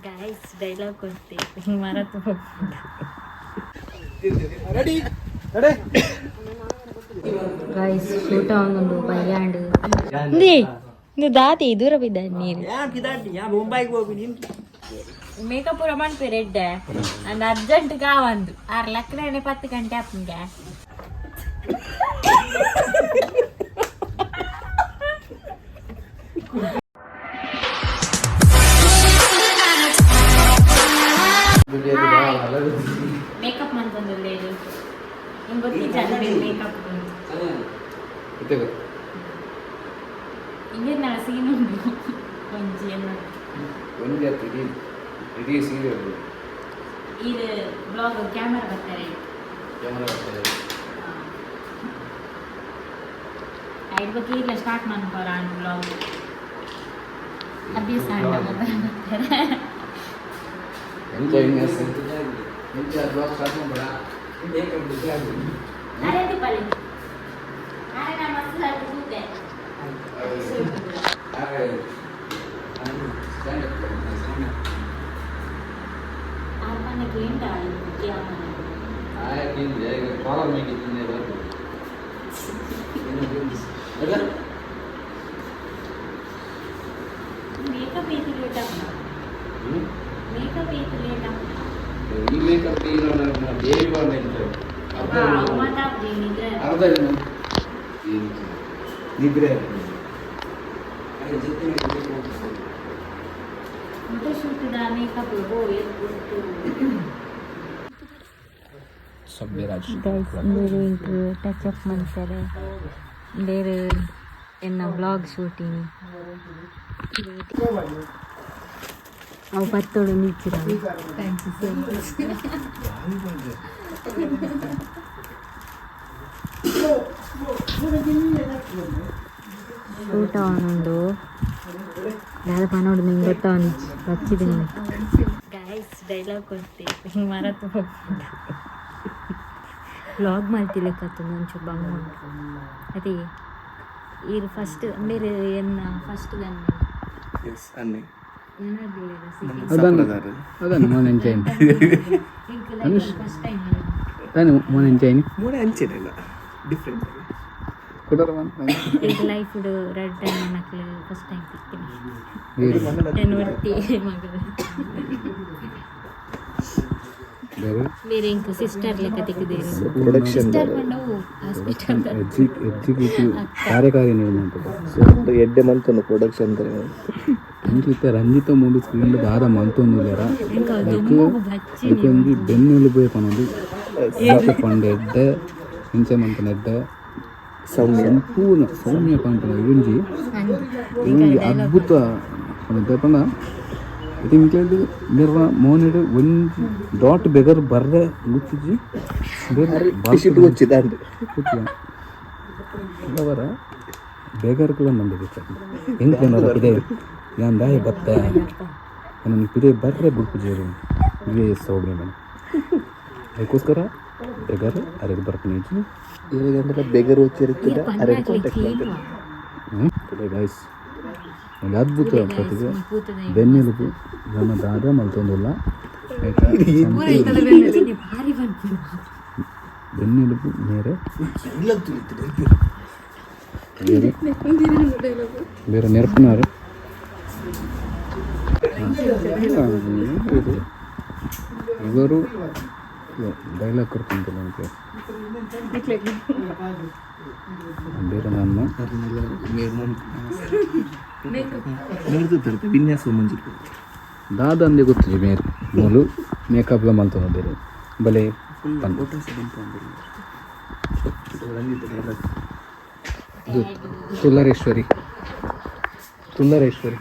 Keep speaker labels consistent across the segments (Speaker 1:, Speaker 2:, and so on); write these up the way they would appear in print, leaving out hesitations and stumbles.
Speaker 1: Guys, dialogue ಕೊಡ್ತೆ ಮರತು.
Speaker 2: Ready ready.
Speaker 1: Guys, shoot ಆವೊಂದುಂಡು ಬಯ್ಯಾಂಡ್. ಇಂದೇ ಇಂದು ದಾತಿ ದೂರ ಬಿದ್ದ ನೀರು. ಮೇಕಪ್ ಪೂರ ಮನ್ಪೇರು ಎಡ್ಡೆ ಅಂದ್ ಅರ್ಜೆಂಟ್ ಕಾವಂದು ಆರ್ ಲಕ್ಕನೆ 10 ಗಂಟೆ ಆಪುಂಡೆ. ಮೇಕಪ್ ಮಂತೊಂದುಲ್ಲೇರು. ನಿಂಗೆ ಗೊತ್ತಿಜ್ಜ ಮೇಕಪ್? ಇಂಗೆ ಸೀನ್ ಉಂಡು ಒಂಜಿ ಎನ್ನ.
Speaker 3: ಒಂಜಿ ಅತ್ತು, ಇಡೀ ಇಡೀ ಸೀರಿಯಲ್.
Speaker 1: ಇದು ಬ್ಲಾಗ್ ಕ್ಯಾಮರಾ ಬರ್ತಾರೆ.
Speaker 3: ಕ್ಯಾಮರಾ ಬರ್ತಾರೆ.
Speaker 1: ಐದು ಬಗ್ಗೆ ಇಲ್ಲ ಸ್ಟಾರ್ಟ್ ಮಾಡ್ಕೊರ ಬ್ಲಾಗ್ ಅಭ್ಯಾಸ ಆಂಡ ಮೊಬೈಲ್ ಬರ್ತಾರೆ.
Speaker 3: ಎಂಚ ವಿನ್ಯಾಸ, ಎಂಚ ಬ್ಲಾಗ್ ಸ್ಟಾರ್ಟ್ ಮಾಡ್ಬೇಡ.
Speaker 1: ಅರೆ ದೀಪಾಲಿ, ಅರೆ ನಾ ಮಸ್ತ್ ಆಗಿ ಕೂತೆ.
Speaker 3: Stand up.
Speaker 1: ಆರ್ಪನ್ನ ಕೇಂದ್ರ ಕ್ಯಾಮರಾ.
Speaker 3: ಆಯ್, ಕಾಲರ್ ಮೇಕಿದ್ದೆ ಬರ್ತದೆ. ಅಲ್ಲ.
Speaker 1: ಮೇಕಪ್ ಏತ್ ಲೇಟ್ ಆಪುಂಡು? ಮೇಕಪ್ ಏತ್ ಲೇಟ್ ಆಪುಂಡು?
Speaker 3: ಈ ಮೇಕಪ್ ದೇವಿ ಬಂದ.
Speaker 1: ಅವು ಮಾತಾಡ್ತೀನಿ ನಿದ್ರೆ.
Speaker 3: ಅರ್ಧ ನಿದ್ರೆ.
Speaker 1: ಫೋಟೋ ಶೂಟ್ the makeup ಗೊತ್ತು.
Speaker 3: ಸಭ್ಯರಾಜ್.
Speaker 1: ಗೈಸ್, ಬೇರೆ ಇಂಕ್ ಟಚ್ ಅಪ್ ಮಾಡ್ತಾರೆ ಬೇರೆ ಎನ್ನ ವ್ಲಾಗ್ ಶೂಟಿಂಗ್. ಅವು ಪತ್ತೋಡು ನಿಚ್ಚಿರ.
Speaker 4: Thank you so much.
Speaker 1: Shoot ಅವನುಂಡು ದಾದ ಪನೋಡು ನಿಂಗೆ ಗೊತ್ತಾವನಿ ಬಚ್ಚಿದ್ದೀನಿ. ಗೈಸ್, ಡೈಲಾಗ್ ಕೊಡ್ತೆ ಮರತು. ವ್ಲಾಗ್ ಮಾಡ್ತಿಲೆಕ್ಕತ್ತು ಒಂಚೂರು ಬಂಗ ಉಂಟು. ಅದೇ ಈರ್ ಫಸ್ಟ್ ಬೇರೆ ಎನ್ನ ಫಸ್ಟ್ ದನ್ನ.
Speaker 2: ಎಸ್ ಅನ್ನಿ.
Speaker 3: ಅದನ್ನು ಅದನ್ನು ಮೋನೆ ಎಂಚೈನ್.
Speaker 1: First time.
Speaker 3: ತಾನೆ ಮೋನೆ ಎಂಚೈನ್.
Speaker 2: ಮೂಡೆ ಅಂಚೆನೆಲ್ಲ ಡಿಫ್ರೆಂಟ್.
Speaker 3: ಕುಡರ.
Speaker 1: ಈಗ ಲೈಫ್ ರೆಡ್ ಟೈಮ್ ನಕ್ಲು ಫಸ್ಟ್ ಟೈಮ್ ತಿಕ್ತೀನಿ ಎನ್ ಒರ್ತಿ ಮಗಳು.
Speaker 3: ಬೇರೆ.
Speaker 1: ಬೇರೆ ಇಂಕ ಸಿಸ್ಟರ್ ಲೆಕ್ಕ ತಿಕ್ಕಿದೇರು.
Speaker 2: ಪ್ರೊಡಕ್ಷನ್.
Speaker 1: ಸಿಸ್ಟರ್ ಪಂಡವು ಹಾಸ್ಪಿಟಲ್.
Speaker 3: ಎಕ್ಸಿಕ್ಯೂಟಿವ್ ಕಾರ್ಯಕಾರಿ ನಿರ್ಮಾಪಕ.
Speaker 2: ಎಡ್ಡೆ ಮಂತೊಂದು ಪ್ರೊಡಕ್ಷನ್.
Speaker 3: ಅಂಚಿತ್ತ ರಂಜಿತ ಮೂಡು ಸ್ಕ್ರೀನ್ ದಾದ ಮಂತೊಂದುಲ್ಲೆರ.
Speaker 1: ಇಂಕ ದುಂಬುಗು ಬಚ್ಚಿ.
Speaker 3: ಒಂಜಿ ಬೆನ್ನೆಲುಬೆ ಪನೊಂದು ಪಂಡ ಎಡ್ಡೆ ಇಂಚೆ ಮಂತನ ಎಡ್ಡೆ.
Speaker 2: ಸೌಮ್ಯ.
Speaker 3: ಸಂಪೂರ್ಣ ಸೌಮ್ಯ ಪನ್ಪುನ ಒಂಜಿ ಒಂಜಿ ಅದ್ಭುತ ಪಂಡ ಪಂಡ ಇತ್ತೆ ಇಂಕ್ಲೆಡ್ ಮಿರ್ರ ಮೋನೆಡ್ ಒಂಜಿ ಡಾಟ್ ಬೆಗರ್ ಬರ್ರೆ ಗುತ್ತಿಜಿ.
Speaker 2: ಟಿಶರ್ಟ್ ಗೊಚ್ಚಿದಾಂಡ್.
Speaker 3: ಅವರ ಬೇಗರ್ ಕೂಡ ಮಂದಿಗೆ ಎಂಕ್ಲೆನ ಪಿದೆ ಯಾನ್ ದಾಯ ಬತ್ತ ನನ್ನ ಪಿದೆ ಬರ್ರೆ ಬುಡ್ಪುಜೇರು ಇವೇ ಸೌಮ್ಯ ಮೇಡಮ್. ಅದಕ್ಕೋಸ್ಕರ ಬೆಗರ್ ಅರೆಗೆ ಬರ್ತೀನಿ.
Speaker 2: ಇರಗಂದ್ರೆ ಬೆಗರ್ వచ్చిರುತ್ತಿದ ಅರೆ ಕಾಂಟ್ಯಾಕ್ಟ್ ಮಾಡ್ತಾರೆ.
Speaker 3: ಹ್ಞೂ ಗೈಸ್, ಒಂದು ಅದ್ಭುತ ಪ್ರತಿಭೆ, ಬೆನ್ನೆಲುಬು ನಮ್ಮ ದಾದ ಮಲ್ತೊಂದುಲ್ಲ ಆಯ್ತಾ?
Speaker 1: ಭಾರಿ ಬಂತು.
Speaker 3: ಬೆನ್ನೆಲುಬು ಮೇರೆ ಬೇರೆ ಬೇರೆ ನೆರಪಿನಾರು ಇದು ಇವರು ಡೈಲಾಗ್ ಕೊಡ್ತಂತಿಲ್ಲ ಅಂತ ಬೇರೆ ನಮ್ಮ
Speaker 2: ಮೇರ್ದು ವಿನ್ಯಾಸ ಮಂಜು.
Speaker 3: ದಾದ ಅಂದೆ ಗೊತ್ತಿದೆ ಮೇರ್ ಮೂಲು ಮೇಕಪ್ಲ ಮಲ್ತೊಂದು ಬೇರೆ ಬಲೆ.
Speaker 2: ಫೋಟೋಸ್ ಬಂತು. ರಂಜಿತ್ ಡೈಲಾಗ್.
Speaker 3: ಇದು ತುಲ್ಲರೇಶ್ವರಿ, ತುಲ್ಲರೇಶ್ವರಿ.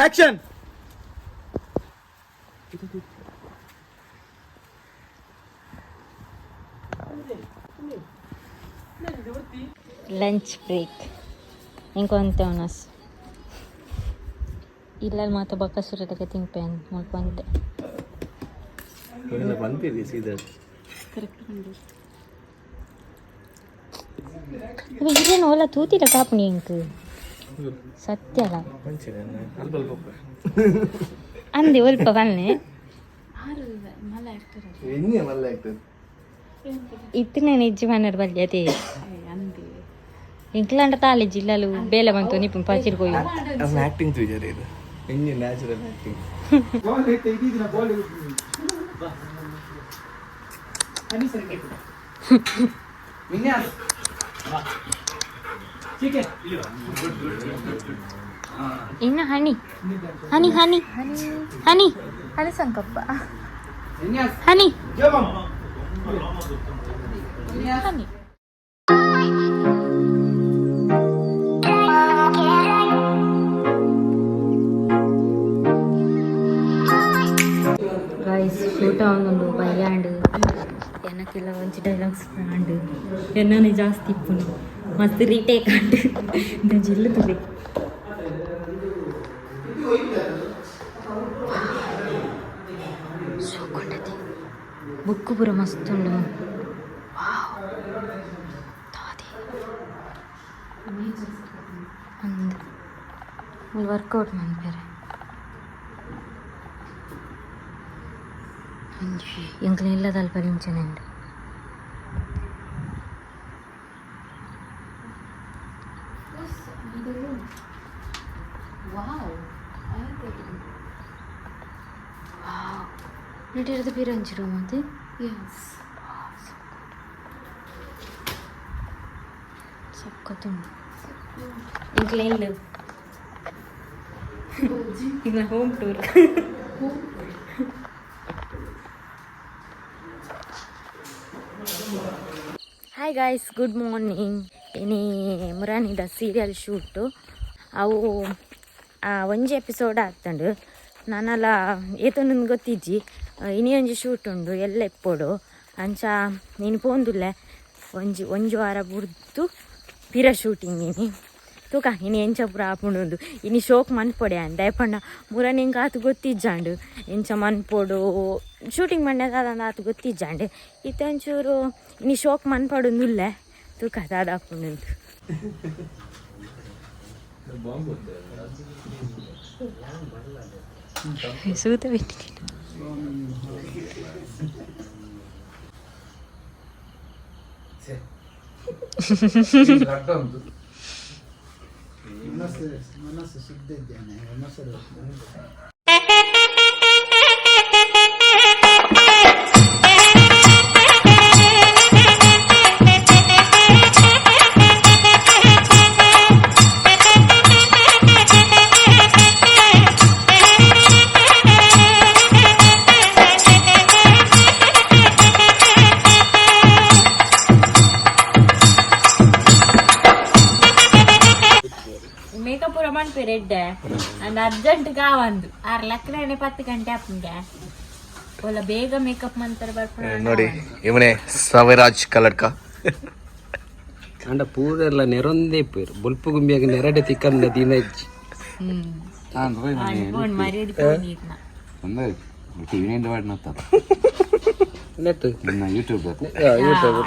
Speaker 2: Action.
Speaker 1: Lunch break ಇಂಕೊಂತೆ ಅವನಸ್ ಇಲ್ಲ ಮಾತ ಬಕ್ಕಸುರದಕ್ಕೆ ತಿನ್ಪೇನ್ ಮುಲ್ಪಂತೆ. ಇವ ಇರೇನು ಓಲ ತೂತಿಲ್ಲ ಕಾಪುಣಿ ಎಂಕ್ ಸತ್ಯಲ ಅಂದೆ ಒಲ್ಪ ಬನ್ನೆ. ಇತ್ತನೇ ನಿಜ್ಜಿ ಮನ್ನರ್ ಬಲ್ಲಿ ಅದೇ ಎಂಕ್ಲಾಂಡ ತಾಲೆ ಜಿಲ್ಲಾಲು ಬೇಲೆ ಬಂತು ನಿಪ್ಪು ಪಚಿರ್ ಕೊಯ್ಯು.
Speaker 2: ಆಕ್ಟಿಂಗ್ ತುಜಾರೆ ಇದು ಎಂಜಿ ನ್ಯಾಚುರಲ್ ಆಕ್ಟಿಂಗ್.
Speaker 1: ಇನ್ನು ಹನಿ ಹನಿ ಹನಿ ಹನಿ
Speaker 4: ಹನಿ ಸಂಕಪ್ಪ.
Speaker 1: ಹನಿ.
Speaker 4: ಹನಿ.
Speaker 1: ಗೈಸ್, ಶೂಟ್ ಆವೊಂದುಂಡು ಬಯ್ಯಾಂಡ್ ಎನಕ್ಕೆಲ್ಲ ಒಂಜಿ ಡೈಲಾಗ್ಸ್ ಆಂಡ್ ಎನ್ನನೆ ಜಾಸ್ತಿ ಇಪ್ಪುನು ಮಸ್ತ್ ರೀಟೇಕ್ ಆಂಡ್ ಜಿಲ್ಲು ತುಲೆ ಸೋಕೊಂಡತಿ ಬುಕ್ಕು ಪೂರ ಮಸ್ತ್ ಉಂಡು. ದಾದಿ ಅಂದ್ ವರ್ಕೌಟ್ ಮನ್ಪೆರೆ ಒಂಜಿ ಎಂಕ್ಲ ಇಲ್ಲದಲ್ಪ ಇಂಚನೆ ಉಂಡು.
Speaker 4: Wow.
Speaker 1: ನೆಟ್ಟಿರೋದು ಪೀರ ಒಂಜಿ ರೂಮ್ ಅದು.
Speaker 4: ಎಸ್.
Speaker 1: ಸಖತ್ತುಂಡು ಎಂಕ್ಲ ಇಲ್ಲ ಈಗ home tour. Hi guys, good morning. ಇನಿ ಮುರಾನಿದ ಸೀರಿಯಲ್ ಶೂಟು ಅವು ಒಂಜಿ ಎಪಿಸೋಡ್ ಆಗ್ತಂಡು ನಾನಲ್ಲ ಏತೊಂದು ಗೊತ್ತಿಜ್ಜಿ. ಇನಿ ಒಂಜಿ ಶೂಟ್ ಉಂಡು ಎಲ್ಲ ಎಪ್ಪೊಡು ಅಂಚ ನೀನು ಪೋಂದುಲ್ಲೆ ಒಂಜಿ ಒಂಜಿ ವಾರ ಬುಡ್ದು ಪಿರ ಶೂಟಿಂಗ್ ಇನಿ ತೂಕ ಇನಿ ಎಂಚ ಪೂರ ಆಪುಂಡು. ಇನಿ ಶೋಕ್ ಮನ್ಪೊಡೆ ಅಂದ ಪಂಡ ಮುರನ್ ಎಂಕ್ ಆತು ಗೊತ್ತಿಜ್ಜಾಂಡು ಎಂಚ ಮನ್ಪೊಡು ಶೂಟಿಂಗ್ ಮಂಡೆ ದಾದಂದ ಆತು ಗೊತ್ತಿಜ್ಜಾಂಡು ಇತ್ತೆ ಒಂಚೂರು ಇನಿ ಶೋಕ್ ಮನ್ಪೊಡುಂದುಲ್ಲೆ ತೂಕ ದಾದ ಆಪುಂಡು. ಸೂತ ಬಿಟ್ಟಿಗೆ.
Speaker 2: ಮನಸ್ಸು ಶುದ್ಧ ಇದ್ದೇನೆ ಮನಸ್ಸು.
Speaker 1: ಮೇಕಪ್ ಪೂರ ಮನ್ಪೆರ್ ಎಡ್ಡೆ ಅಂಡ್ ಅರ್ಜೆಂಟ್ ಕಾವಂದು ಆರು ಲಕ್ಕನೆ 10 ಗಂಟೆ ಆಪುಂಡೆ ಓಲ ಬೇಗ ಮೇಕಪ್ ಮಂತರ ಬರ್ಪುನ.
Speaker 2: ನೋಡಿ ಇವನೇ ಸವರಾಜ್ ಕಲಡ್ಕ.
Speaker 5: ಅಂಡ ಪೂರೆಲ್ಲ ನೆರೊಂದೇ ಪೇರು ಬೊಲ್ಪು ಗುಂಬಿಯಾಗ ನೆರಡೆ ತಿಕ್ಕಂದ ದಿನ ಇಜ್ಜಿ.
Speaker 1: ಫೋನ್ ಮರ್ಯಾದೆ ಫೋನ್ ಇಟ್ನ.
Speaker 3: ಟಿವಿ ವಾಡಿನ.
Speaker 5: ನೆಟ್.
Speaker 3: ಯೂಟ್ಯೂಬ್.
Speaker 5: ಯೂಟ್ಯೂಬ್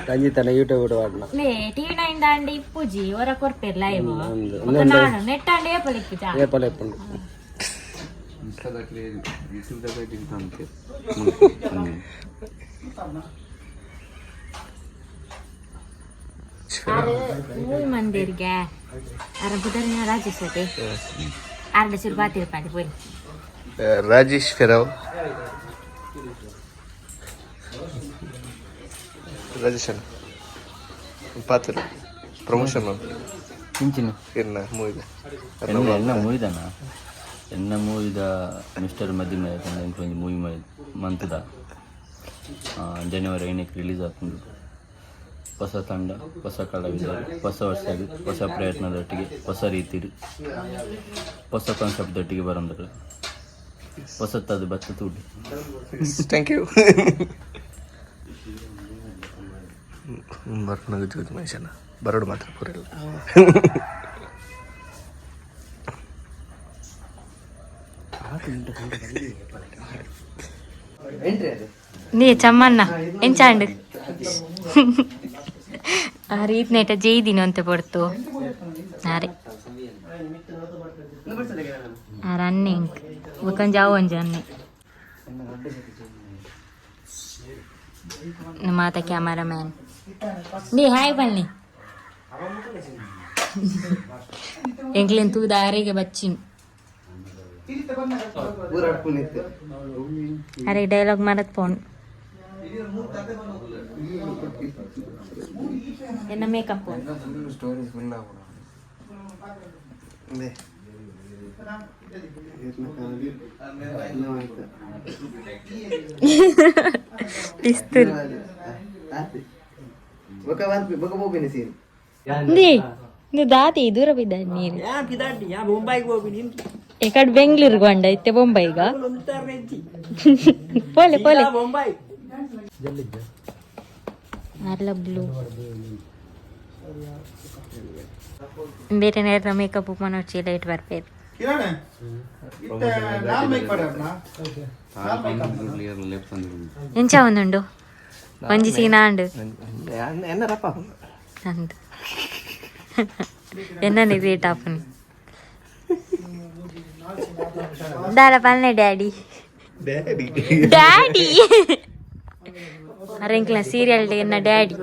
Speaker 5: ರಂಜಿತನ ಯೂಟ್ಯೂಬ್ ವಾಡ್ನ.
Speaker 1: ಲೇ ಟಿವಿ ನೈನ್ ದಾಂಡ ಇಪ್ಪುಜಿ ಹೊರ ಕೊರ್ಪೆರ್ ಲೈವ್.
Speaker 5: ಅಂದು.
Speaker 1: ನಾನು ನೆಟ್ ಆಂಡ ಏಪಲ್ ಇಪ್ಪುಜ.
Speaker 5: ಏಪಲ ಇಪ್ಪುಂಡು.
Speaker 3: ಇನ್ಸ್ಟಾದಾಗಲಿ ಯೂಟ್ಯೂಬ್ದಾಗ ಅಂತೆ.
Speaker 1: ಆರು ಮೂವಿ ಮಂದಿರ್ಗೆ ಅರ ಬುಧರಿನ ರಾಜೇಶ್ ಅದೇ ಆರ್ಡ ಚೂರು ಬಾತಿರ್ಪಾಂಡಿ ಪೋಯಿ.
Speaker 2: ರಾಜೇಶ್ ಫೆರಾವ್ ರಾಜೇಶ್ ಅಣ್ಣ ಪಾತ್ರ ಪ್ರಮೋಷನ್.
Speaker 6: ಇಂಚಿನ.
Speaker 2: ಎನ್ನ ಮೂವಿದ?
Speaker 6: ಎನ್ನ ಎನ್ನ ಮೂವಿದನ ಎನ್ನ ಮೂವಿದ ಮಿಸ್ಟರ್ ಮದಿಮೆ ಎಂಕ್ ಒಂಜಿ ಮೂವಿ ಮಂತದ ಜನವರಿ 5ಕ್ಕೆ ರಿಲೀಸ್ ಆಪುಂಡು. ಹೊಸ ತಂಡ, ಹೊಸ ಕಲಾವಿದರು, ಹೊಸ ವರ್ಷ, ಹೊಸ ಪ್ರಯತ್ನದೊಟ್ಟಿಗೆ, ಹೊಸ ರೀತಿಡು, ಹೊಸ ಕಾನ್ಸೆಪ್ಟ್ದೊಟ್ಟಿಗೆ ಬರಂದ್ರೆ ಹೊಸತ್ತದು ಬತ್ತ ತೂಡಿ.
Speaker 2: Thank you. ಬರ್ಪುನ ಗುಜ್ಜು ಗುಜ್ಜು ಮನುಷ್ಯನ ಬರೋಡು ಮಾತ್ರ ಪೂರೆಲ್ಲ.
Speaker 1: ನೀ ಚಮ್ಮಣ್ಣ ಎಂಚಾಂಡ್ ಆ ರೀತ್ನೇಟ ಜೈದಿನ ಅಂತ ಪಡ್ತು ಅರೆ ಆ ರನ್ನಿಂಗ್ ಬೊಕಂಜ ಅವು ಒಂಜಿ ಅನ್ನೆ ಮಾತ ಕ್ಯಾಮರಾಮ್ಯಾನ್. ನೀ ಹಾಯ್ ಬನ್ನಿ. ಎಂಕ್ಲೆನ್ ತೂದ ಅರೆಗೆ ಬಚ್ಚಿನ್ ಅರೆ ಡೈಲಾಗ್ ಮಾರತ್ ಫೋನ್ ಎನ್ನ ಮೇಕಪ್. ಪಿಸ್ತೂಲ್ ಇಂದು ದಾತಿ ದೂರ ಬಿದ್ದ ನೀರು. ಎಕಡೆ ಬೆಂಗಳೂರಿಗೆ ಗೊಂಡ ಇತ್ತೆ ಬೊಂಬೈಗ ಪೋಲೆ ಪೋಲೆ ಅರ್ಲ ಬ್ಲೂ ಬೇರೆ ನೇರ ಮೇಕಪ್ ಮನೋಚಿ ಲೈಟ್ ಬರ್ಪೇರು. ಎಂಚ ಒಂದುಂಡು ಒಂಜಿ ಸೀನ ಅಂಡು.
Speaker 2: ಎನ್ನರಪ್ಪ.
Speaker 1: ಅಂದು ಎನ್ನನೆ ರೇಟ್ ಆಪುನಿ ದಾಲ ಪಲ್ನೆ ಡ್ಯಾಡಿ.
Speaker 2: ಡ್ಯಾಡಿ.
Speaker 1: ಡ್ಯಾಡಿ ಅರೆಂಕ್ಲ ಸೀರಿಯಲ್ ಎನ್ನ ಡ್ಯಾಡಿ.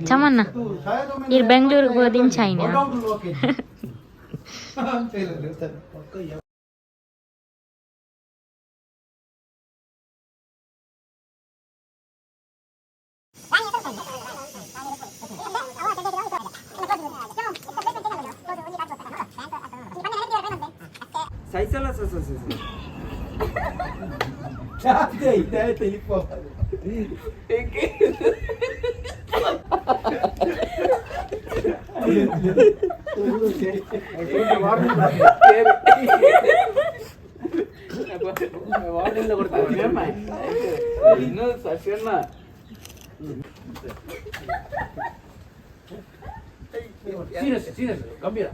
Speaker 1: ಚಮನ್ನ ಇರ್ ಬೆಂಗಳೂರಿಗೆ ಹೋದಿನ್ ಚೈನಾ.
Speaker 5: ಗಂಭೀರ.